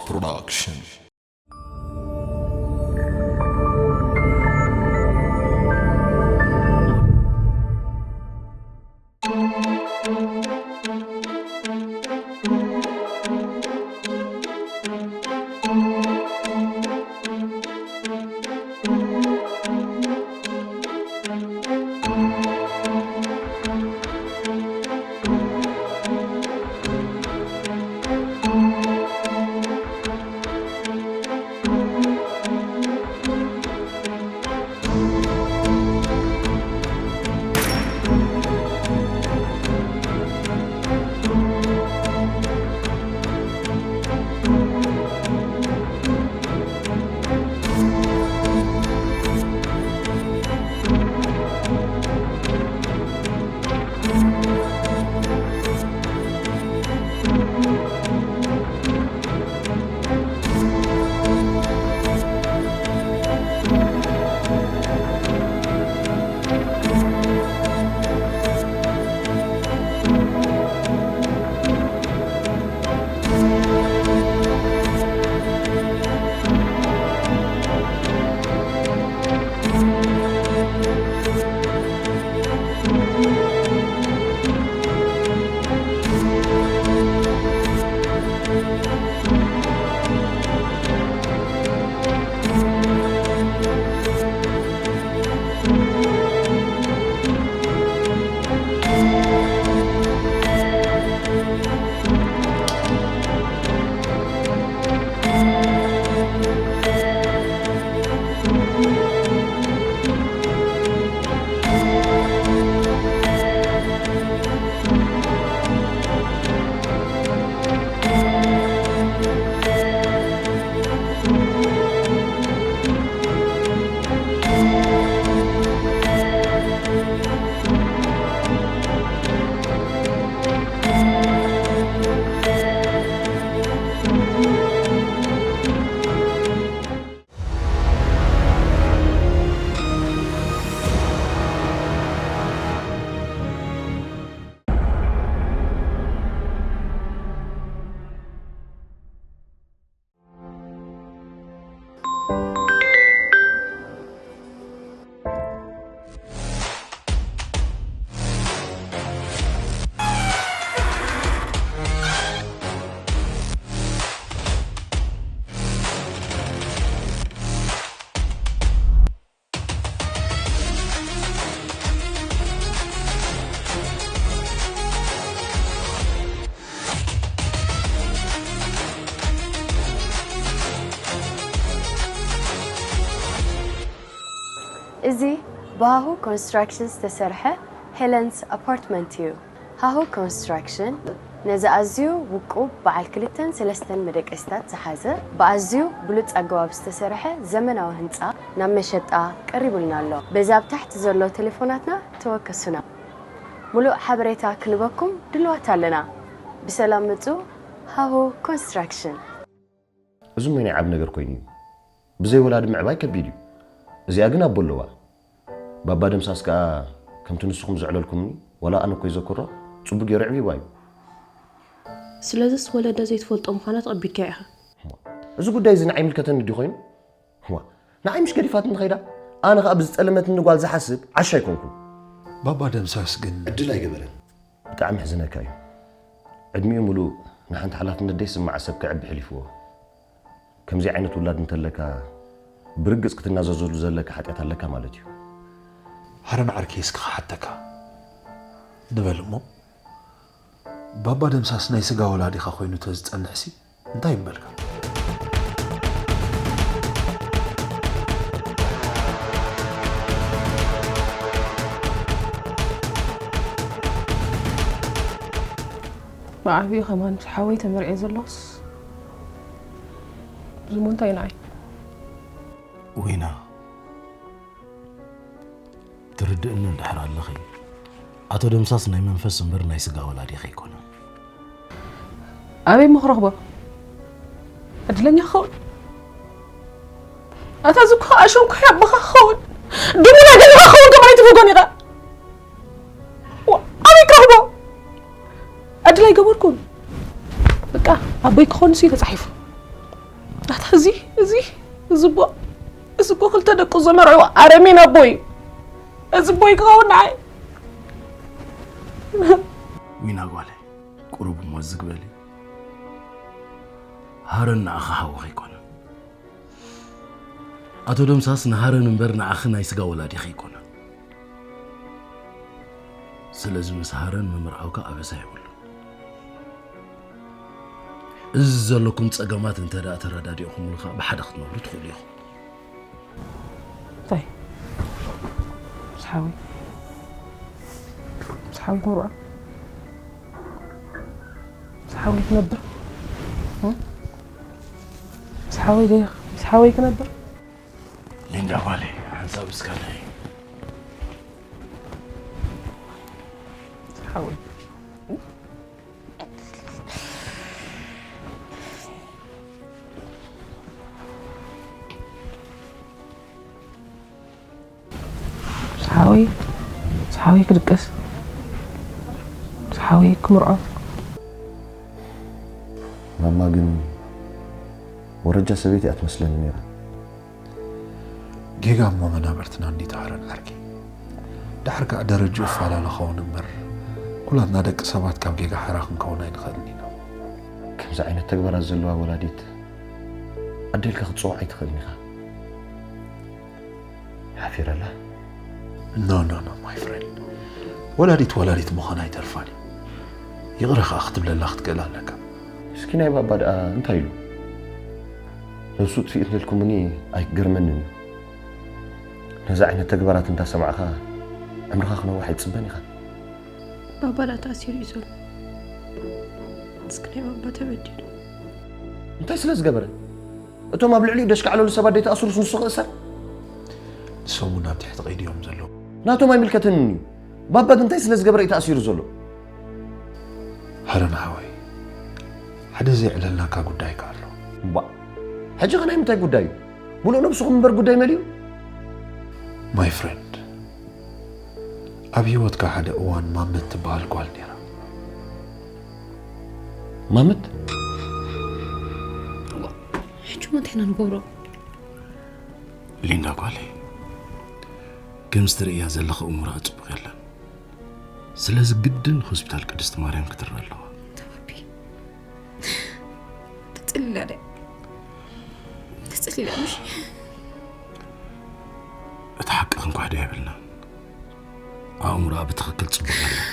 Production. እዚ ብሃሁ ኮንስትራክሽን ዝተሰርሐ ሄለንስ ኣፓርትመንት እዩ። ሃሁ ኮንስትራክሽን ነዚ ኣዝዩ ውቁብ በዓል ክልተን ሰለስተን መደቀሲታት ዝሓዘ ብኣዝዩ ብሉጽ ኣገባብ ዝተሰርሐ ዘመናዊ ህንጻ ናብ መሸጣ ቀሪቡልና ኣሎ። በዚ ኣብ ታሕቲ ዘሎ ቴሌፎናትና ተወከሱና። ሙሉእ ሓበሬታ ክንበኩም ድልዋት ኣለና። ብሰላም ምጹ። ሃሁ ኮንስትራክሽን። እዚ እሞ ናይ ዓቢ ነገር ኮይኑ እዩ። ብዘይ ወላዲ ምዕባይ ከቢድ እዩ። እዚኣ ግን ኣቦ ኣለዋ። ባባ ደምሳስ ከኣ ከምቲ ንስኹም ዘዕለልኩምኒ፣ ዋላ ኣነ እኮ ይዘክሮ፣ ጽቡቕ ገይሩ ኣዕቢባ እዩ። ስለዝስ ወለዳ ዘይትፈልጦ ምዃና ተቐቢልካዮ ኢኻ። እዚ ጉዳይ እዚ ንዓይ ይምልከተኒ ድዩ ኮይኑ? እዋ፣ ንዓይ ምሽ ገዲፋትኒ ኸይዳ? ኣነ ኸኣ ብዝጠለመትኒ ጓል ዝሓስብ ዓሻ ኣይኮንኩን። ባባ ደምሳስ ግን ዕድል ኣይገበረን። ብጣዕሚ ሕዝነካ እዩ። ዕድሚኡ ሙሉእ ንሓንቲ ሓላፍነት ደይስምዓ ሰብ ከዕቢ ሕሊፍዎ። ከምዚ ዓይነት ውላድ እንተለካ፣ ብርግጽ ክትናዘዘሉ ዘለካ ሓጢኣት ኣለካ ማለት እዩ። ሃረም ዓርከይ እስኪ ክሓተካ ንበል እሞ፣ ባባ ደምሳስ ናይ ስጋ ወላዲኻ ኮይኑ ተዝጸንሕሲ እንታይ ምበልካ? ብዓቢኡ ከማን ሓወይ ተመርዕዮ ዘለኹስ ዝሙንታይ ንዓይ? ዊና፣ ትርድእኒ እንድሕር ኣለኺ፣ ኣቶ ደምሳስ ናይ መንፈስ እምበር ናይ ስጋ ወላዲኺ ኣይኮነን። ኣበይ እሞ ክረኽቦ? ዕድለኛ ክኸውን? ኣታ እዚ እኮ ኣሸንኳይ ኣቦኻ ክኸውን፣ ድሙና ገለኻ ክኸውን ከማይ ትብጎን ኢኻ። ዋ፣ ኣበይ ክረኽቦ? ዕድል ኣይገበርኩን። በቃ ኣቦይ ክኾንስ እዩ ተጻሒፉ። ኣታ እዚ እዚ እዚ እቦ እዚ እቦ ክልተ ደቁ ዘመርዑ ኣረሜን ኣቦ እዩ። እዚ እቦይ ክኸውን ንዓይ ዊና ጓለይ፣ ቁሩብ እሞ ዝግ በሊ። ሃረን ንኣኺ ሓውኺ ኣይኮነን። ኣቶ ደምሳስ ንሃረን እምበር ንኣኺ ናይ ስጋ ወላዲኺ ኣይኮነን። ስለዚ ምስ ሃረን ምምርዓውካ ኣበሳ የብሉን። እዚ ዘለኩም ጸገማት እንተ ደኣ ተረዳዲእኹምሉ ከኣ ብሓደ ክትነብሩ ትኽእሉ ኢኹም። እንታይ? ምስ ሓወይ? ምስ ሓወይ ክምርዖ? ምስ ሓወይ ክነብር? እ? ምስ ሓወይ ደ-፣ ምስ ሓወይ ክነብር? ሊንዳ ጓለይ፣ ሓንሳብ እስከ ናይ ምስ ሓወይ። ምስ ሓወይ፣ ምስ ሓወይ ክድቅስ፣ ምስ ሓወይ ክምርዖ። ማማ ግን ወረጃ ሰበይቲ እያ ትመስለኒ ነይራ። ጌጋ እሞ መናብርትና እንዲት ሃረን ዓርኪ። ዳሕር ከኣ ደረጅኡ እፈላለ ኸውን እምበር፣ ኩላትና ደቂ ሰባት ካብ ጌጋ ሓራ ክንከውን ኣይንኽእልን ኢና። ከምዚ ዓይነት ተግባራት ዘለዋ ወላዲት ኣዴልካ ክትጽውዓ ኣይትኽእልን ኢኻ። ሓፊረላ። No, no, no, my friend. ወላዲት ወላዲት ምዃና ኣይተርፋን እዩ። ይቕረ ከኣ ክትብለላ ክትክእል ኣለካ። እስኪ ናይ ባባ ደኣ እንታይ ኢሉ? ነብሱ ጥፊኡ እንተልኩምኒ ኣይክገርመንን እዩ። ነዚ ዓይነት ተግባራት እንዳሰማዕኻ ዕምርኻ ክነውሕ ኣይትጽበን ኢኻ። ባባ ደኣ ተኣሲሩ እዩ ዘሎ። እስኪ ናይ ባባ ተበዲሉ። እንታይ ስለ ዝገበረ? እቶም ኣብ ልዕሊኡ ደሽካዕለሉ ሰባት ደይተኣስሩስ ንሱ ክእሰር? ንሶም እውን ኣብ ትሕቲ ቀይዲ እዮም ዘለዉ። ናቶም ኣይምልከተንን እዩ። ባባ ግን እንታይ ስለ ዝገበረ እዩ ተኣሲሩ ዘሎ? ሃረን ሓወይ፣ ሓደ ዘየዕለልናካ ጉዳይካ ኣሎ። እምባእ፣ ሕጂ ኸ ናይ ምንታይ ጉዳይ እዩ? ሙሉእ ነብስኹም እምበር ጉዳይ መሊኡ? My friend፣ ኣብ ህይወትካ ሓደ እዋን ማመት ትበሃል ጓል ነይራ። ማመት? ሕጂ ሞ እንታይ ኢና ንገብሮ? ሊንዳ ጓለይ፣ ከምዚ ትርእያ ዘለኺ እምሮኣ ጽቡቕ የለን። ስለዚ ግድን ሆስፒታል ቅድስቲ ማርያም ክትረኣ ኣለዋ። ተባቢ ተጽሊላ ድያ? ተጽሊላ ምሽ? እቲ ሓቂ ክንኳሕዶ የብልናን። ኣእምሮኣ ብትኽክል ጽቡቕ የለን።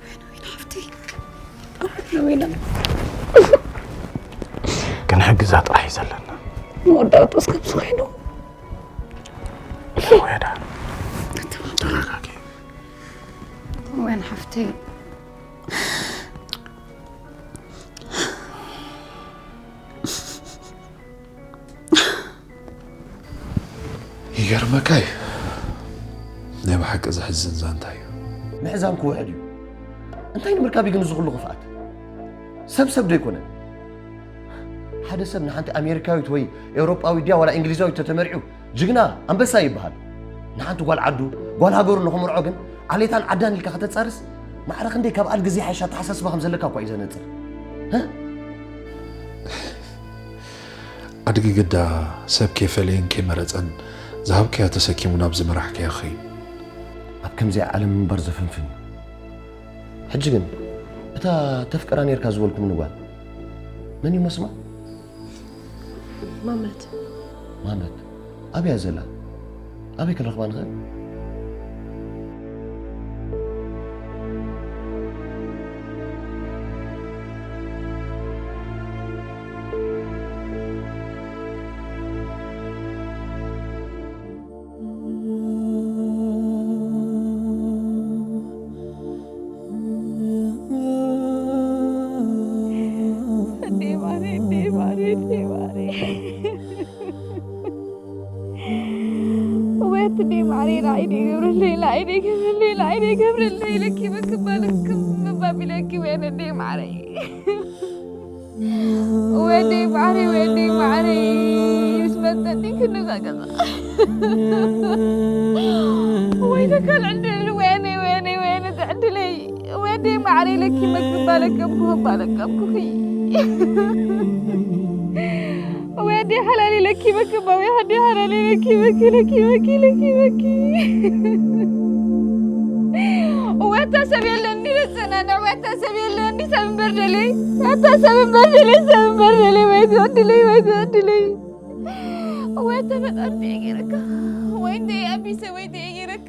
ወይነ ወይነ ሓፍተይ፣ ወይነ ወይነ። ክንሕግዛ ጥራሕ እዩ ዘለና። መወዳእቱ እስከ ምስ ኮይኑ። ለወዳ ተረጋጊ። ወይነ ሓፍተይ። ይገርመካ እዩ። ናይ ብሓቂ ዘሕዝን ዛንታ እዩ። ምሕዛን ክውሕድ እዩ። እንታይ ንምርካብ እዩ ግን እዚ ኩሉ ክፍኣት? ሰብ ሰብ ዶ ኣይኮነን? ሓደ ሰብ ንሓንቲ ኣሜሪካዊት ወይ ኤውሮጳዊት ድያ ዋላ እንግሊዛዊት ተተመሪዑ ጅግና ኣንበሳ ይበሃል። ንሓንቲ ጓል ዓዱ ጓል ሃገሩ ንኽምርዖ ግን ዓሌታን ዓዳን ኢልካ ከተጻርስ ማዕረ ክንደይ ካብ ኣድጊ ዘይሓይሽ ኣተሓሳስባ ከም ዘለካ እኳ እዩ ዘነጽር። ኣድጊ ግዳ ሰብ ከይፈለየን ከይመረጸን ዝሃብካዮ ተሰኪሙ ናብ ዝመራሕካዮ ክኸይድ። ኣብ ከምዚኣ ዓለም ምንባር ዘፈንፍን እዩ። ሕጂ ግን እታ ተፍቅራ ነርካ ዝበልኩምኒ ጓል መን እዩ መስማ? ማመት ማመት ኣበያ ዘላ? ኣበይ ክንረኽባ ንኽእል? ወትዲ ማዕረይ ንዓይኒ ገብርለይ ንዓይኒ ገብርለይ ንዓይኒ ገብርለይ ለኪ በክባለክም ምባቢለኪ ወይነ ደይ ማዕረይ ወደይ ማዕረይ ወደይ ማዕረይ ምስ መጠኒ ክንዛ ገዛ ወይ ተካል ዕድል ወይነ ወይነ ወይነ ትዕድለይ ወደይ ማዕረይ ለኪ መግቢ ባለቀምኩ ባለቀምኩኺ ወይ ኣደይ ሓላሊ ለኪ በኪ፣ ወይ ኣደይ ሓላሊ ለኪ በኪ፣ ለኪ በኪ፣ ለኪ በኪ። ወይ ኣታ ሰብ የለኒ ዘጸናንዕ፣ ወይ ኣታ ሰብ የለኒ ሰብ እምበር ደለይ፣ ኣታ ሰብ እምበር ደለይ፣ ሰብ እምበር ደለይ፣ ወይ ትዕድለይ፣ ወይ ትዕድለይ። ወይ ኣታ ፈጣሪ እንታይ ገይረካ? ወይ እንተ ኣቢሰ ወይ እንታይ ገይረካ?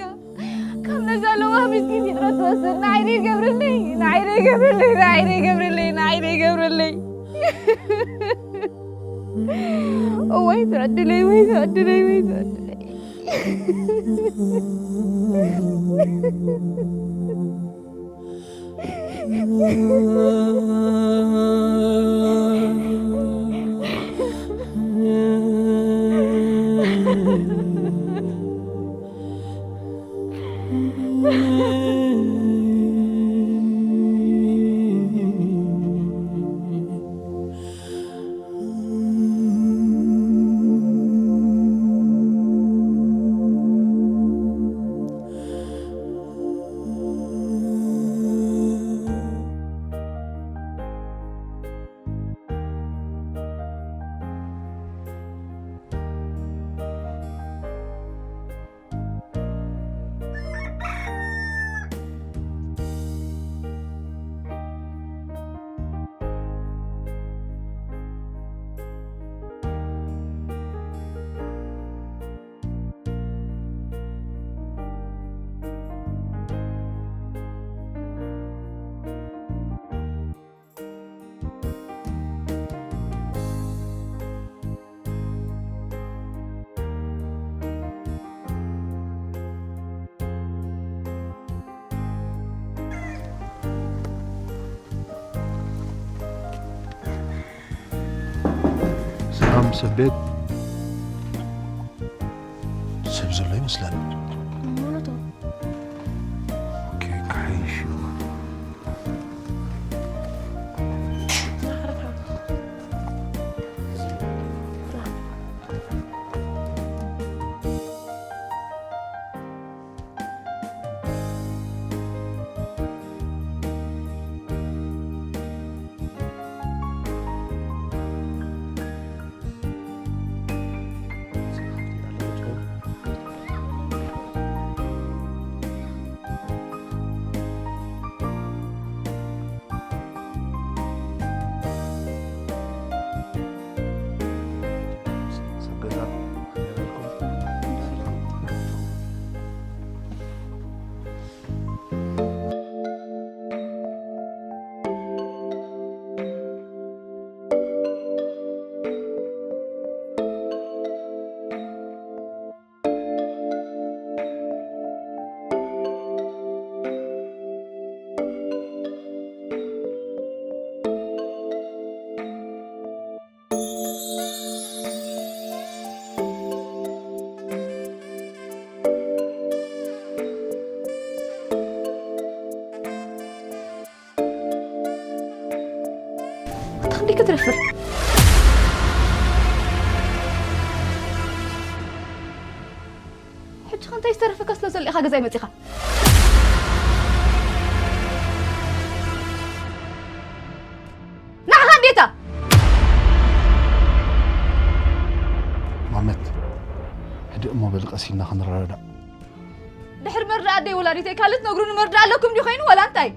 ካብ ነዛ ለዋህ ምስኪን ፍጥረት ትወስድ ንዓይ ዶ ይገብርለይ? ንዓይ ዶ ይገብርለይ? ንዓይ ዶ ይገብርለይ? ንዓይ ዶ ይገብርለይ? ወይ ትዕድለይ፣ ወይ ትዕድለይ፣ ወይ ትዕድለይ። ሰላም ሰብ ቤት። ሰብ ዘሎ ይመስለኒ። ኦኬ፣ ክሓይሽ እዩ። ኣታ ክንደይ ክትረፍር? ሕጂ ከ እንታይ ዝተረፈካ ስለ ዘሎ ኢኻ ገዛይ መጺኻ? ንዓኻ እንዴታ? ማመት፣ ሕጂ እሞ በል ቀስ ኢልና ክንረዳዳእ። ድሕሪ መርዳእ ኣደይ ወላዲተይ ካልእ ትነግሩኒ መርዳእ ኣለኩም ድዩ ኮይኑ ወላ እንታይ?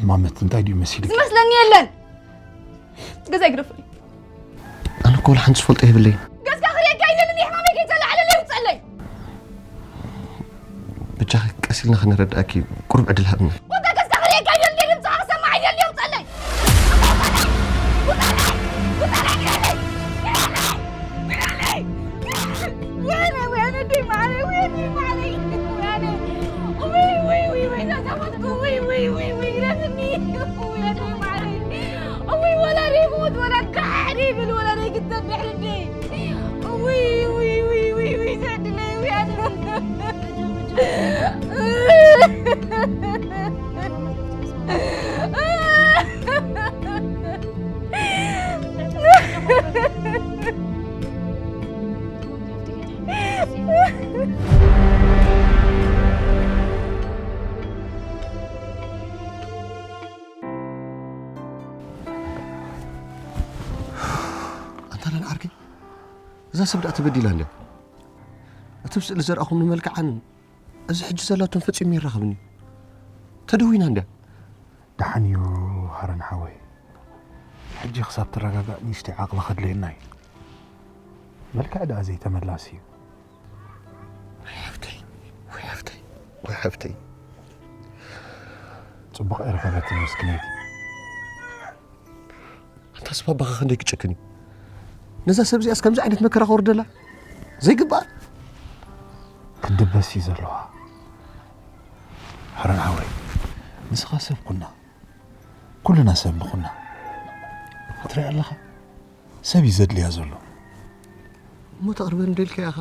ማመት እንታይ ድዩ መሲልክ? ዝመስለኒ የለን። ገዛይ ግደፉኒ። ኣነ እኮ ወላ ሓንቲ ዝፈልጦ የብለይን። ገጽካ ክርእየካ ኣይደልን፣ ሕማመይ ከይተላዓለለይ ውጸለይ። ብቻ ቀስ ኢልና ክንረዳእኪ ቁሩብ ዕድል ሃብኒ። ወንታ ገጽካ ክርእየካ ኣይደልን፣ ድምጽኻ ክሰማዕ ኣይደልን፣ ውጸለይ። ወያነ፣ ወያነ፣ ደይ ማዓረይ፣ ወያነ፣ ማዓረይ፣ ወያነ። ውይ፣ ውይ፣ ውይ፣ ወይ፣ እዛ ዘመድኩ፣ ውይ፣ ውይ፣ ውይ፣ ውይ፣ ግደፍኒ። ወያነ፣ ማዓረይ። ውይ፣ ወላ ደይ ሞት፣ ወላ ጋሕ ደይ ብል፣ ወላ ደይ ግተት ድሕሪ ደይ። ውይ፣ ውይ፣ ውይ፣ ውይ፣ ውይ፣ ዘዕድለይ፣ ወያነ። ዓርከይ፣ እዛ ሰብ ደኣ ተበዲላ እንድያ። እቲ ኣብ ስእሊ ዘርኣኹም ንመልክዓን እዚ ሕጂ ዘላቶን ፈጺሙ ይራኸብን እዩ። ተደዊና እንድያ። ደሓን እዩ ሃረን ሓወይ። ሕጂ ክሳብ ትረጋጋእ ንእሽተይ ዓቕሊ ከድልየና እዩ። መልክዕ ደኣ ዘይተመላሲ እዩ። ወይ ሓፍተይ፣ ወይ ሓፍተይ፣ ወይ ሓፍተይ። ጽቡቕ ኣይረኸበትን ምስኪነይቲ። ኣንታ ሰብ ኣባኻ ክንደይ ክጭክን እዩ? ነዛ ሰብ እዚኣስ ከምዚ ዓይነት መከራ ከውርደላ ዘይግባእ። ክትድበስ እዩ ዘለዋ። ሃረን ሓወይ፣ ንስኻ ሰብ ኩና፣ ኩልና ሰብ ንኹና። ክትሪኣ ኣለኻ፣ ሰብ እዩ ዘድልያ ዘሎ። እሞ ተቕርበኒ ደልካ ኢኻ?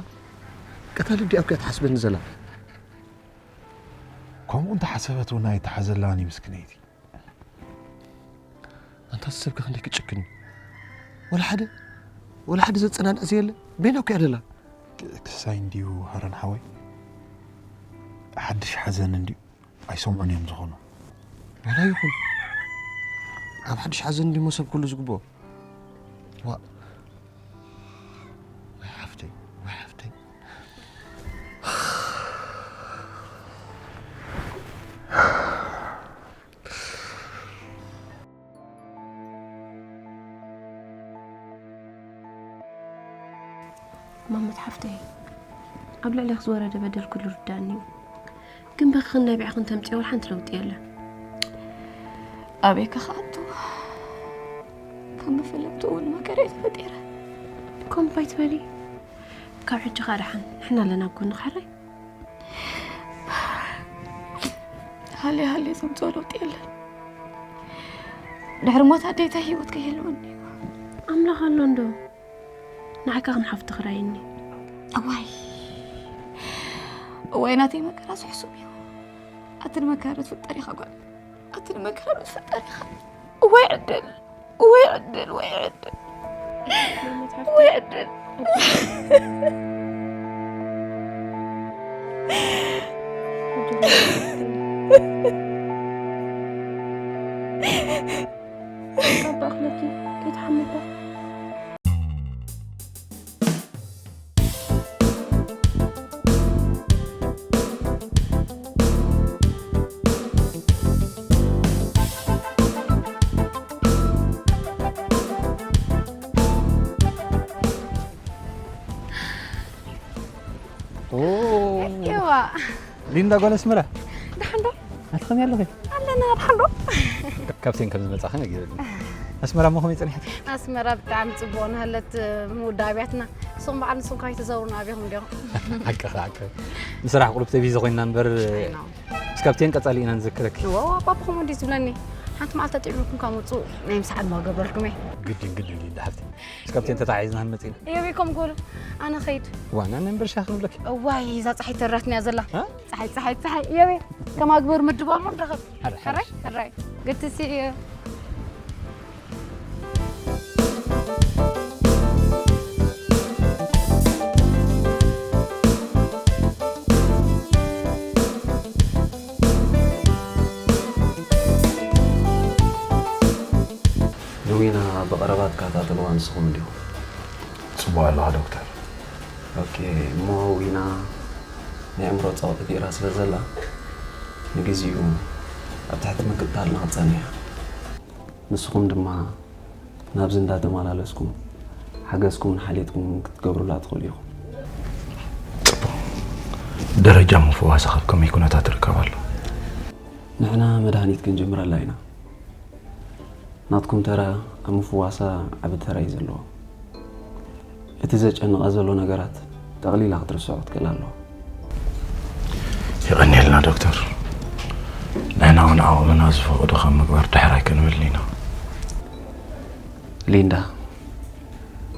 ቀታሊ ድያ ኣብኪያ ትሓስበኒ ዘላ? ከምኡ እንተሓሰበት እውን ኣይተሓዘላን እዩ ምስክነይቲ። ኣንታ እዚ ሰብከ ክንደይ ክጭክን እዩ? ወላ ሓደ፣ ወላ ሓደ ዘጸናንዕ ዘየለ? በይና እኮ እያ ደላ። ክ-፣ ክሳይ እንድዩ ሃረን ሓወይ። ሓድሽ ሓዘን እንድዩ። ኣይሰምዑን እዮም ዝኾኑ። ዋላ ይኹን። ኣብ ሓድሽ ሓዘን እንድዩ እሞ ሰብ ኩሉ ዝግብኦ። ዋ። ወይ ሓፍተይ፣ ወይ ሓፍተይ። ማመት ሓፍተይ፣ ኣብ ልዕሌኺ ዝወረደ በደል ኩሉ ርዳእኒ እዩ። ግን በኺኽን ነቢዕኽን ተምፅኦ ሓንቲ ለውጢ የለን። ኣበይ ከ ክኣቱ? ካብ መፈለምትኡ እውን መከራ እዩ ተፈጢረ። ከምኡ ኣይትበሊ። ካብ ሕጂ ከዓ ደሓን ንሕና ኣለና ኣብ ጎንኺ፣ ሕራይ? ሃልየ ሃልየ ዘምፅኦ ለውጢ የለን። ድሕሪ ሞት ኣደይ እንታይ ህይወት ከ ይህልወኒ እዩ? ኣምላኽ ኣሎ እንዶ። ንዓካ ከም ሓፍቲ ክራይኒ። እዋይ፣ እዋይ፣ ናተይ መከራ ስሕሱም እዩ። ኣቲ ንመከራ ትፍጠር ኢኻ ጓል፣ ኣቲ ንመከራ ትፍጠር ኢኻ። እዋይ ዕድል፣ እዋይ ዕድል፣ እዋይ ዕድል፣ እዋይ ዕድል። ካብ ኣኽለኪ ከይትሓምባ። ኦ፣ እዋ። ሊንዳ ጓል ኣስመራ። ደሓን ዶ? ኣቲ ከመይ ኣለኺ? ኣለና፣ ደሓን ዶ? ካፕቴን ከም ዝመጻኺ ነጊሩኒ። ኣስመራ እሞ ከመይ ጸኒሕኪ? ኣስመራ ብጣዕሚ ጽቡቕ ናሃለት፣ ምውዳእ ኣብያትና። ንስኹም በዓል ንስኹም ከመይ ትዘውሩና ኣቢኹም ዲኹም? ሓቅኺ፣ ሓቅኺ። ንስራሕ ቁሩብ ተቢዚ ኮይንና እምበር፣ ኣይ ነው። ምስ ካፕቴን ቀጻሊ ኢና ንዝክረኪ። እዋ፣ እዋ፣ ባባ ከምኡ እንድዩ ዝብለኒ። ሓንቲ መዓልቲ ኣጥዒምኩም ካብ መጹ ናይ ምሳሕ ዕድማ ገበርኩም እየ። ግድን፣ ግድን ሊንዳ ሓፍቲ። ምስ ካፕቴን ተተሓሒዝና ክንመጽእ ኢና። እዮብ፣ ከም ጎሉ ኣነ ኸይድ። ዋና ነንበር ሻሂ ክንብለኪ። እዋይ፣ እዛ ጸሓይ ተራትና እያ ዘላ። እ? ጸሓይ፣ ጸሓይ፣ ጸሓይ። እዮብ፣ ከም ኣግበር ምድባሞ ንረኸብ። ሕራይ፣ ሕራይ፣ ሕራይ። ሕራይ። Good to see you። ንዊና ብቐረባ ትከታተልዋ ንስኹም እንዲኹም። ጽቡቕ ኣለኻ ዶክተር። ኦኬ፣ እሞ ዊና ናይ ኣእምሮ ጸቕጢ ገይራ ስለ ዘላ፣ ንግዜኡ ኣብ ትሕቲ ምክትታልና ክትጸንሕ እያ። ንስኹም ድማ ናብዚ እንዳተመላለስኩም ሓገዝኩምን ሓልየትኩምን ክትገብሩላ ትኽእሉ ኢኹም። ጽቡቕ። ደረጃ ምፍዋሳ ኣብ ከመይ ኩነታት ይርከብ ኣሎ? ንሕና መድሃኒት ክንጅምረላ ኢና። ናትኩም ተራ ኣብ ምፍዋሳ ዓቢ ተራ እዩ ዘለዎ። እቲ ዘጨንቓ ዘሎ ነገራት ጠቕሊላ ክትርስዖ ክትክእል ኣለዋ። የቐንየልና ዶክተር። ንሕና እውን ዓቕምና ዝፈቕዶ ካብ ምግባር ድሕር ኣይክንብልን ኢና። ሊንዳ፣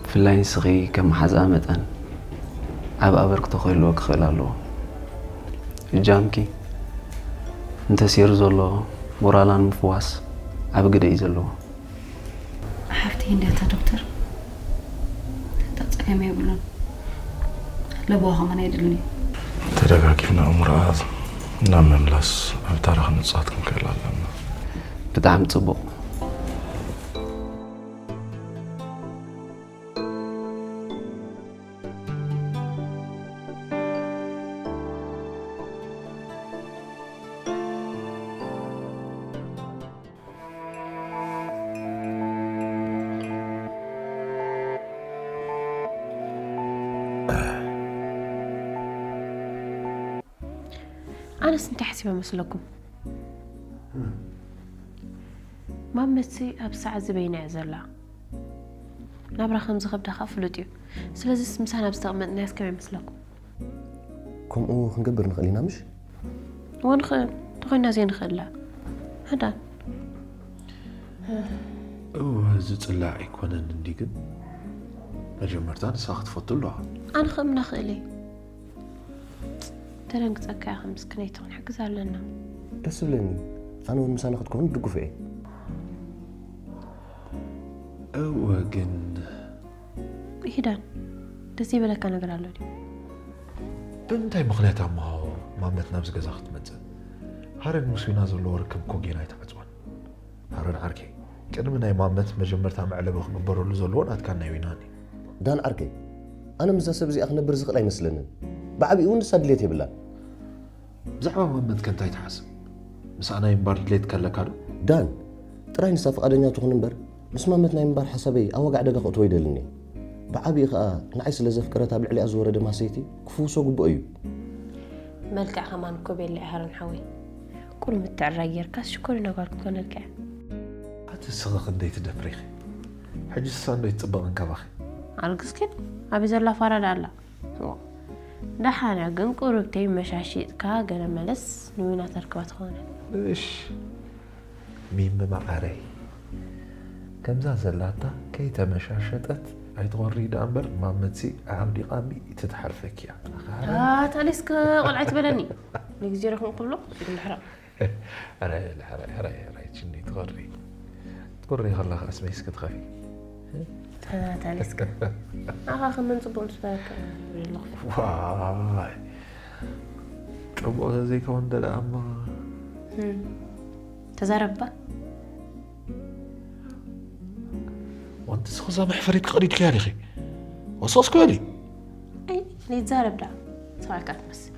ብፍላይ ንስኺ ከም መሓዝኣ መጠን ዓቢ ኣበርክቶ ክህልዎ ክኽእል ኣለዎ። እጃምኪ ንተሰይሩ ዘሎ ሞራላ ንምፍዋስ ዓቢ ግደ እዩ ዘለዎ። ሓፍተይ እንድያ እታ ዶክተር። እታ ጸገም የብሉን። ለበዋ ከማን ኣይደልን እዩ። ተደጋጊፍና እምሮኣ ናብ ምምላስ ኣብ ታራ ክንጻወት ክንክእል ኣለና። ብጣዕሚ ጽቡቕ። ኣነስ እንታይ ሓሲበ መስለኩም? ማመትሲ ኣብ ሰዓት ዝበይና እያ ዘላ። ናብራ ከም ዝኸብዳ ከዓ ፍሉጥ እዩ። ስለዚስ ምሳና ኣብ ዝተቐመጥናያስ ከመይ ይመስለኩም? ከምኡ ክንገብር ንኽእል ኢና ምሽ? እወ ንኽእል። እንተኾይና ዘይንኽእላ? ኣዳን። እወ ዝፅላእ ኣይኮነን እንዲ ግን መጀመርታ ንሳ ክትፈቱ ኣለዋ። ኣነ ክእምና ክእል እየ። ተደንግፀካ ኢኻ ምስክነይቲ ክንሕግዝ ኣለና። ደስ ዝብለኒ ኣነ እውን ምሳና ክትከውን ድጉፍ እየ። እወ ግን ሂዳን ደስ ይበለካ ነገር ኣሎ ድዩ? ብምንታይ ምኽንያት ኣሞ ማመት ናብዚ ገዛ ክትመፅእ? ሃረን ምስ ዊና ዘለዎ ርክብ እኮ ጌና ኣይተዓፅወን። ሃረን ዓርከይ ቅድሚ ናይ ማመት መጀመርታ መዕለቢ ክግበረሉ ዘለዎ ናትካን ናይ ዊናን እዩ። ዳን ዓርከይ ኣነ ምስዛ ሰብ እዚኣ ክነብር ዝኽእል ኣይመስለንን። ብዓብኡ እውን ንሳ ድሌት የብላን። ብዛዕባ ማመት ከ እንታይ ትሓስብ? ምስኣ ናይ ምንባር ድሌት ከለካ ዶ? ዳን ጥራይ ንሳ ፍቓደኛ ትኹን እምበር ምስ ማመት ናይ ምንባር ሓሳበይ ኣብ ዋጋ ዕደጋ ከእትዎ ኣይደልን እየ። ብዓብኡ ከዓ ንዓይ ስለ ዘፍቀረት ኣብ ልዕሊኣ ዝወረደ ማሰይቲ ክፍውሶ ግቡእ እዩ። መልክዕ ከማን እኮ ቤላ እያ ሃረን ሓወይ። ቁሩብ ምትዕርራይ ጌርካስ ሽኮሪ ነጓል ክትኮነልካ እያ። ኣቲ ስኺ ክንደይ ትደፍሪ ኢኺ? ሕጂ ስሳ እንዶ ይትፅበቕን ካባኺ? ኣልግስኪ ኣበይ ዘላ ፋራ ደኣ ኣላ? ደሓና ግን ቁሩብ ተይ መሻሺጥካ ገለ መለስ ንዊና ተርክባ ትኾነ። እሽ ሚሚ መዓረይ ከምዛ ዘላታ ከይተመሻሸጠት ኣይትኾሪ ደኣ እምበር ማመትሲ ዓውዲቓ ሚእቲ ትሓልፈኪ እያ። ኣታ ሌስከ ቆልዓ ትበለኒ። ንግዜ ረኹም ክብሎ ሲዱ ምሕራቕ። ሕራይ ሕራይ ሕራይ ሕራይ ችኒ ትኾሪ ትኮሪ ከላ ከኣስ መይስ ክትኸፊ። ኣታ ሌስከ ኣኻ ከመን ጽቡቕ ንስታካ ኣለኹ። ዋይ ጽቡቕ ዘይከውን ደለ ኣማ ተዛረባ ወንቲ ስኹዛ መሕፈሪት ክቐዲድክያ ዲኺ ወሰስ ክበሊ ኣይ ዘይዛረብ ዳ ሰብኣካ ትመስል።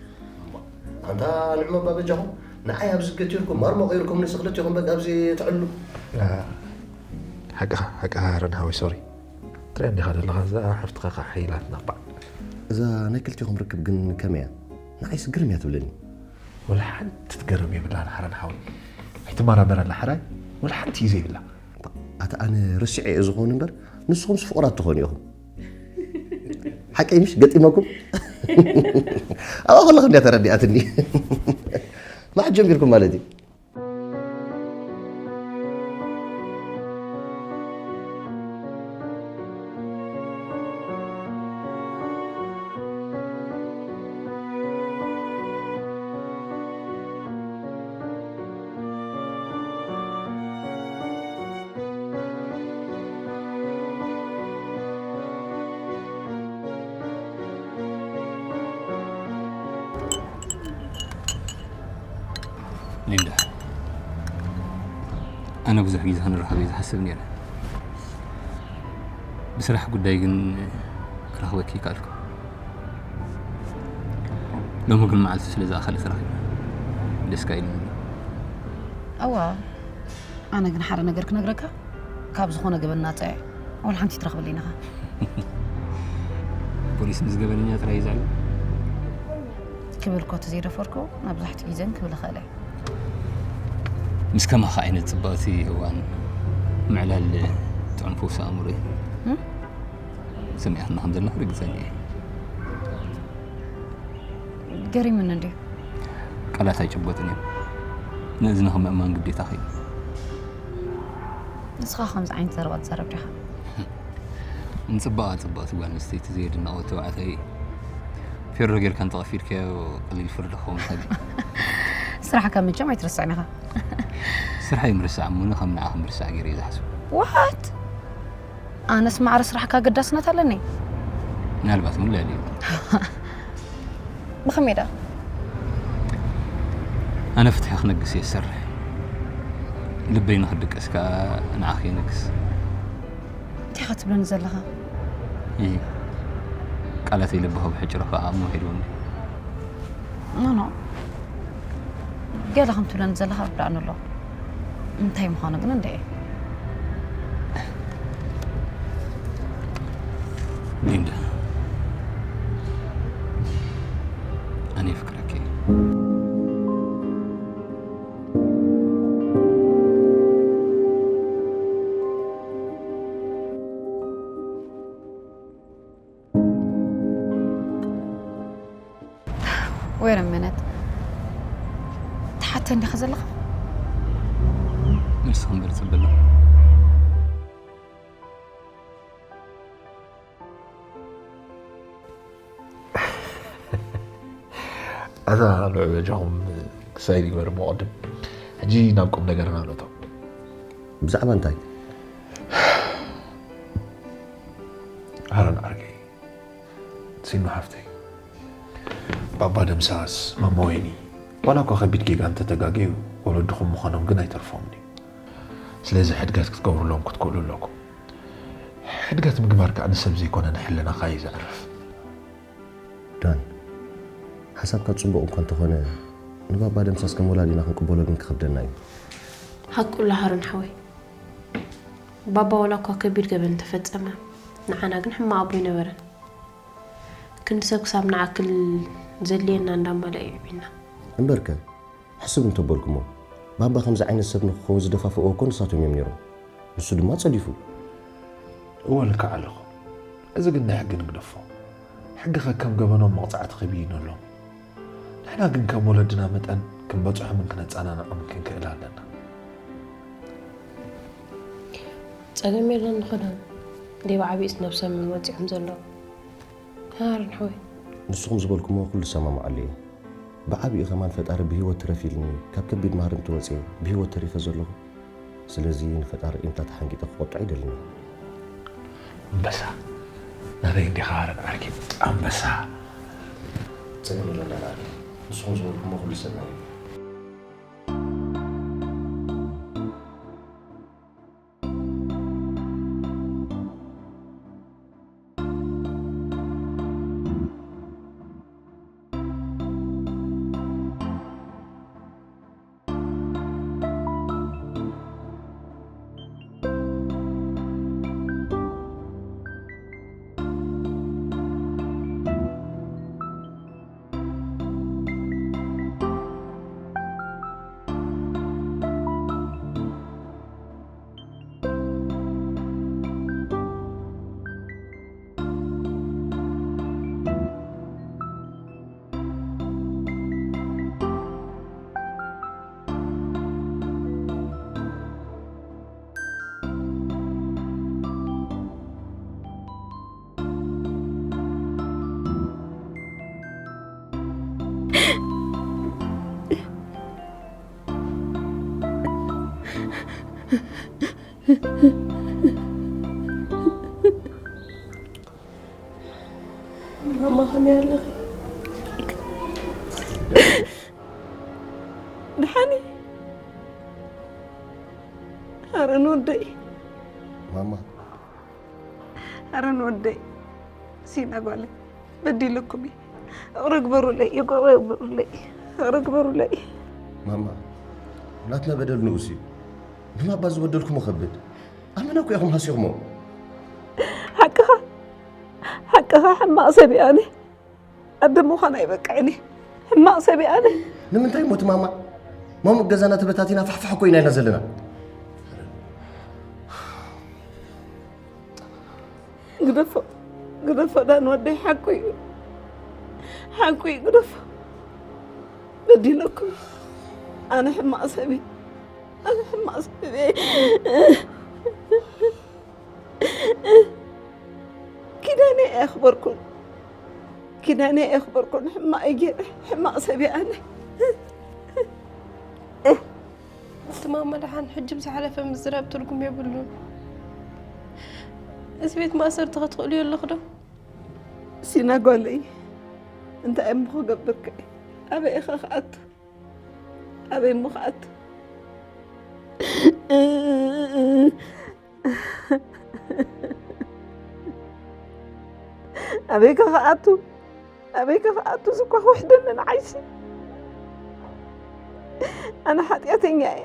ኣንታ ንዕሞ ባበጃኹም ንዓይ ኣብዚ ገቲርኩም ማርሞ ቀይርኩም ንስ ክልቲኹም በቃ ኣብዚ ትዕሉ። ሓቅኻ ሓቅኻ ረን ሃወይ ሶሪ ትሪያ እንዲኻ ዘለኻ እዛ ሓፍትኻ ከዓ ሓይላትና ባዕ። እዛ ናይ ክልቲኹም ርክብ ግን ከመይ እያ? ንዓይስ ግርም እያ ትብለኒ። ወላ ሓንቲ ትገርም የብላን ሓረን ሓወይ ኣይትመራመረላ ሓራይ ወላ ሓንቲ እዩ ዘይብላ። ኣታ ኣነ ረሲዐ እየ ዝኾን እምበር ንስኹምስ ፍቑራት ትኾኑ ኢኹም። ሓቀይ ምሽ ገጢመኩም? ኣብኣ ከለኹ እንድያ ተረዲኣትኒ። መዓት ጀሚርኩም ማለት እዩ። ሊንዳ፣ ኣነ ብዙሕ ግዜ ክንራኸብ እየ ዝሓስብ ነይረ። ብስራሕ ጉዳይ ግን ክረኽበኪ ይከኣልኩ። ሎሚ ግን መዓልቲ ስለ ዝኣኸለ ተራኺብና ደስ ከ ኢሉኒ ኣሎ። እዋ ኣነ ግን ሓደ ነገር ክነግረካ ካብ ዝኾነ ገበን ናፃ እየ። ወላ ሓንቲ ትረኽበለይ ኢኻ። ፖሊስ ምስ ገበነኛ ጥራይ እዩ ዝዕልል። ክብል እኮ ተዘይደፈርኩ መብዛሕትኡ ግዜ ግን ክብል እኽእል እየ። ምስ ከማኻ ዓይነት ጽብቕቲ እዋን ምዕላል ጥዑም ፈውሲ ኣእምሮ እዩ። እም? ሰሚዕኽና ከም ዘለኻ ርግጸኛ እየ። ገሪሙኒ እንድዩ። ቃላት ኣይጭበጥን እዮም። ንእዝንኺ ምእማን ግዴታኺ እዩ። ንስኻ ከምዚ ዓይነት ዘረባ ትዛረብ ዲኻ? ንጽባቐ ጽብቕቲ ጓል ኣንስተይቲ ዘየድነቐ ተባዕታይ ፌሮ ጌርካ እንተቐፊድካዮ ቀሊል ፍርዲ ክኸውን ይኽእል እዩ። ስራሕካ መቸም ኣይትርስዕን ኢኻ። ስራሐይ ምርሳዕ እሞ ከም ንዓኺ ምርሳዕ ገይረ እየ ዝሓስቦ። ዋት ኣነስ ማዕረ ስራሕካ ኣገዳስነት ኣለኒ። ምናልባት እውን ልዕሊ እዩ። ብኸመይ ደኣ? ኣነ ፍትሒ ክነግስ እየ ዝሰርሕ። ልበይ ንኽድቅስ ከኣ ንዓኺ የነግስ። እንታይ ኢኻ ትብለኒ ዘለኻ? ይህ ቃላተይ ልቢ ከብሕጭሮ ከኣ እሞ ሄድዎ እንዲ። ኖ ኖ፣ ገለ ከም ትብለኒ ዘለኻ ርዳእኒ ኣሎ። እንታይ ምዃኑ ግን እንድዒ። ሊንዳ፣ ኣነ የፍቅረኪ። Wait a minute. ትሓተ እንዲኻ ዘለኻ? መልሲ ክንብል ጽበና። ኣታ ንዑ በጃኹም ክሳይድ ይግበር እሞ ቅድም ሕጂ ናብ ቁም ነገርና ነቶ። ብዛዕባ እንታይ? ሃረን ዓርከይ፣ ሲኖ ሓፍተይ፣ ባባ ደምሳስ፣ ማማ ወይኒ፣ ዋላ እኳ ከቢድ ጌጋ እንተተጋገዩ ወለድኹም ምዃኖም ግን ኣይተርፎምን እዩ። ስለዚ ሕድገት ክትገብሩሎም ክትክእሉ ኣለኩም። ሕድገት ምግባር ከዓ ንሰብ ዘይኮነ ንሕልናኻ እዩ ዘዕርፍ። ዳን፣ ሓሳብካ ጽቡቕ እኳ እንተኾነ ንባባ ደምሳስ ከም ወላዲና ክንቅበሎ ግን ክኸብደና እዩ። ሓቁ ኣሎ ሃሩን ሓወይ። ባባ ዋላ እኳ ከቢድ ገበን እንተፈጸመ ንዓና ግን ሕማቕ ኣቦ ኣይነበረን። ክንዲ ሰብ ክሳብ ንዓክል ዘድልየና እንዳማልአ የዕብየና። እምበርከ ሕስብ እንተበልኩሞ ባባ ከምዚ ዓይነት ሰብ ንክኸውን ዝደፋፍእዎ እኮ ንሳቶም እዮም ነይሮም። ንሱ ድማ ጸዲፉ። እወ ልክዕ ኣለኹ። እዚ ግን ንሕጊ ንግደፎ። ሕጊ ከከም ገበኖም መቕጻዕቲ ከብይነሎም። ንሕና ግን ከም ወለድና መጠን ክንበጽሖምን ክነጸናንዖምን ክንክእል ኣለና። ጸገም የለን ንኸዶም። ደይ ብዓቢኡስ ነብሶም እዮም ወጺዖም ዘለዉ። ሃርን ሓወይ። ንስኹም ዝበልኩሞ ኩሉ እሰማማዓሉ እየ። ብዓቢኡ ከማን ፈጣሪ ብህይወት ትረፍ ኢልኒ ካብ ከቢድ ማህርምቲ ወፅየ ብህይወት ተሪፈ ዘለኹ። ስለዚ ንፈጣሪ እምታ ተሓንጊጠ ክቆጥዖ ኣይደልን እየ። ኣንበሳ ናተይ እንዲኻ ሃረን ዓርኪ ኣንበሳ። ፀገም የለን ዳን ዓርከይ። ንስኹም ዝበልኩሞ ኩሉ ሰናይ እዩ። ማማ ከመይ ኣለኺ? ደሓን እየ። ኣረ ንወደይ። ማማ። ኣረ ንወደይ። ሲና ጓለይ በዲለኩም እየ። ይቕረ ግበሩለይ፣ ይቕረ ግበሩለይ፣ ይቕረ ግበሩለይ። ማማ፣ ናትና በደል ንኡስ እዩ። ንባባ ዝበደልኩሞ ከብድ። ኣመና እኮ ኢኹም ሃሲኹሞ። ሓቅኻ፣ ሓቅኻ ሕማቕ ሰብ እየ ኣነ። ኣደ ምዃን ኣይበቅዕን እየ። ሕማቕ ሰብ እየ ኣነ። ንምንታይ እሞ እቲ ማማ? ማሙቕ ገዛና ተበታቲና ፋሕፋሕ እኮ ኢና ኢልና ዘለና። ግደፎ፣ ግደፎ ዳን ወደይ ሓቁ እዩ። ሓቁ እዩ ግደፎ። በዲለኩም። ኣነ ሕማቕ ሰብ እየ። ኣነ ሕማቕ ሰብ እየ። ኪዳነይ ኣየኽበርኩን። ኪዳነይ ኣየኽበርኩን። ሕማቕ እየ ገይረ። ሕማቕ ሰብ እየ ኣነ። እቲ ማማ ደሓን ሕጂ ብዝሓለፈ ምዝራብ ትርጉም የብሉን። እዚ ቤት ማእሰርቲ ክትኽእልዮ ኣለኹ ዶ? ሲና ጓለይ፣ እንታይ እሞ ክገብር ከ? ኣበይ ኢኻ ክኣቱ? ኣበይ እሞ ክኣቱ? ኣበይ ከ ክኣቱ? ኣበይ ከ ክኣቱ? እዚ እኳ ክውሕደኒ ንዓይሲ። ኣነ ሓጢኣተኛ እየ።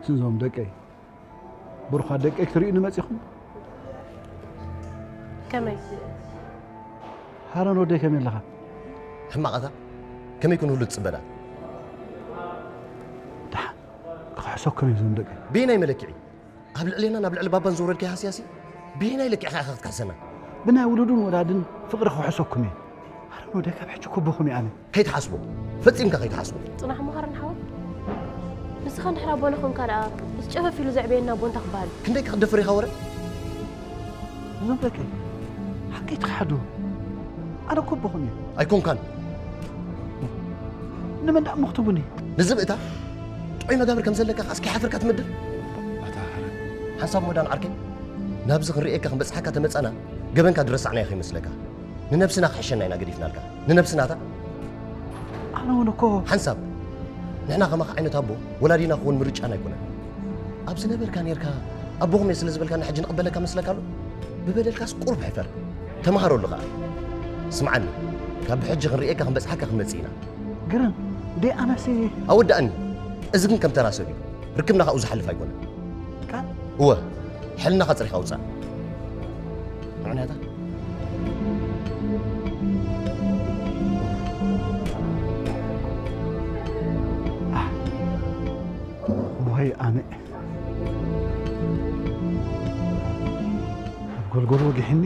ስዞም ደቀይ፣ ብሩኻት ደቀይ ክትርእዩኒ መጺኹም? ከመይ? ሃረን ወደይ ከመይ ኣለኻ? ሕማቕ ኣታ ከመይ ኩን ሁሉ ትጽበዳ? ደሓን ክኽሕሰኩም እዩ ዞም ደቀይ። በየናይ መለክዒ? ኣብ ልዕሌናን ኣብ ልዕሊ ባባን ዘውረድካዮ ሃስያሲ ብየናይ ልክዕ ኢኻ ክትክሕሰና? ብናይ ውሉድን ወላድን ፍቕሪ ክውሕሰኩም እየ። ኣረ ወደ ካብ ሕጂ ክቦኹም እየ ኣነ። ከይትሓስቦ፣ ፈጺምካ ከይትሓስቦ። ጽናሕ መሃርን ሓወይ፣ ንስኻ እንድሕር ኣቦና ኾንካ ደኣ፣ ምስ ጨፈፍ ኢሉ ዘዕበየና ኣቦ እንታይ ክበሃል እዩ? ክንደይ ክትደፍር ኢኻ ወረ? እዞም ደቀይ ሓቀይ ትኽሓዱ። ኣነ እኮ ኣቦኹም እየ። ኣይኮንካን። ንመን ደኣ እሞ ክትቡኒ? ንዝብእታ ጥዑይ መጋብር ከም ዘለካ ከኣስ ከይሓፈርካ ትምድር? ኣታ ሓረን። ሓንሳብ ሞዳን ዓርከይ፣ ናብዚ ክንርእየካ ክንበጽሓካ ተመጻና፣ ገበንካ ዝረሳዕናዮ ከይመስለካ። ንነብስና ክሕሸና ኢና ገዲፍናልካ። ንነብስናታ። ኣነ እውን እኮ ሓንሳብ ንሕና ከማኻ ዓይነት ኣቦ ወላዲና ክኾን ምርጫና ኣይኮነን። ኣብ ዝነበርካ ኔርካ ኣቦኹም እየ ስለ ዝበልካና ሕጂ ንቕበለካ መስለካ ኣሎ? ብበደልካስ ቁሩብ ሕፈር። ተመሃረሉ ኸኣ። ስምዓኒ፣ ካብ ብሕጂ ክንርእየካ ክንበጽሓካ ክንመጽእ ኢና። ግርም፣ ደይ ኣነሲ ኣወዳእኒ። እዚ ግን ከም ተራ ሰብ እዩ። ርክብና ካብኡ ዝሓልፍ ኣይኮነን። ቃል? እወ፣ ሕልናኻ ጽሪኻ ውጻእ። ምዕናታ? ወይ ኣነ ኣብ ጎልጎል ወጊሕኒ።